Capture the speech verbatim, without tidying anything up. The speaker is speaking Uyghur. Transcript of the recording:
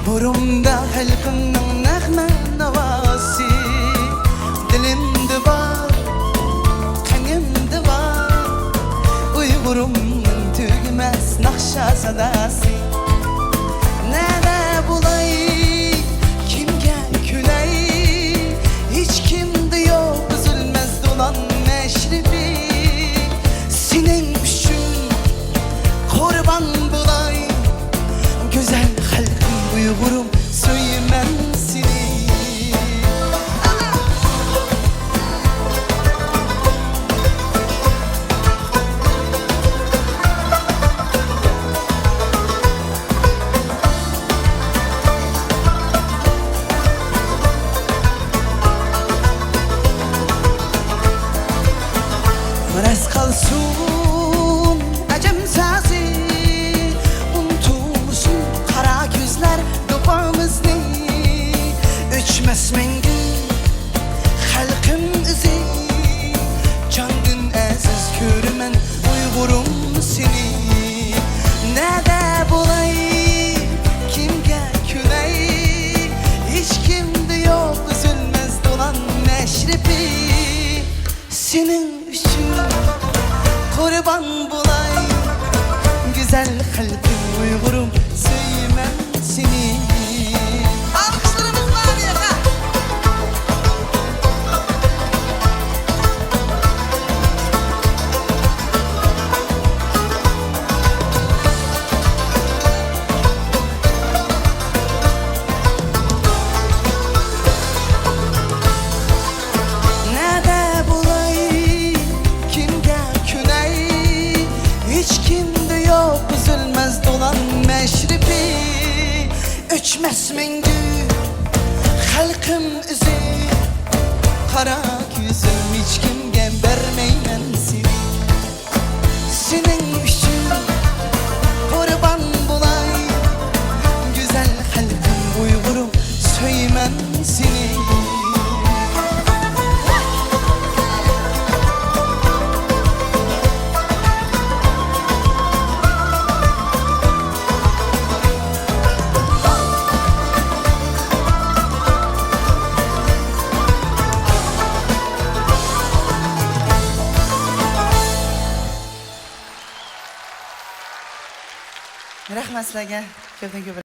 بۇرۇمدا خەلقىمنىڭ نەغمە ناۋاسى، دىلىمدا بار، قېنىمدا بار، ئۇيغۇرۇمنىڭ تۈگىمەس ناخشا ساداسى. نەدە بولاي، كىمگە كۈلەي، ھېچكىمدە يوق ئۈزۈلمەس دولان مەشرىپى. سېنىڭ ئۈچۈن قۇربان بولاي، گۈزەل خەلقىم ئۇيغۇرۇم، سۆيىمەن سېنى. راست قالسۇن ئەجەم سازى، ئۇنتۇلسۇن قارا كۆزلەر دوپامىزنى. ئۆچمەس مەڭگۈ خەلقىم ئىزى، جاندىن ئەزىز كۆرىمەن ئۇيغۇرۇم سېنى. نەدە بولاي، كىمگە كۈلەي، ھېچكىمدە يوق ئۈزۈلمەس دولان مەشرىپى. سېنىڭ ئۈچۈن قۇربان بولاي، گۈزەل خەلقىم ئۇيغۇرۇم، سۆيىمەن سېنى. ئالقىشلىرىمىز بار يەردە. نەدە بولاي، كىمگە كۈلەي، ھېچكىمدە يوق ئۈزۈلمەس دولان مەشرىپى. ئۆچمەس مەڭگۈ خەلقىم ئىزى، قارا كۆزۈم، ھېچكىمگە بەرمەيمەن سېنى. سېنىڭ ئۈچۈن قۇربان بولاي، گۈزەل خەلقىم ئۇيغۇرۇم، سۆيىمەن سېنى. رەھمەت سىلەرگە. كۆپتىن كۆپ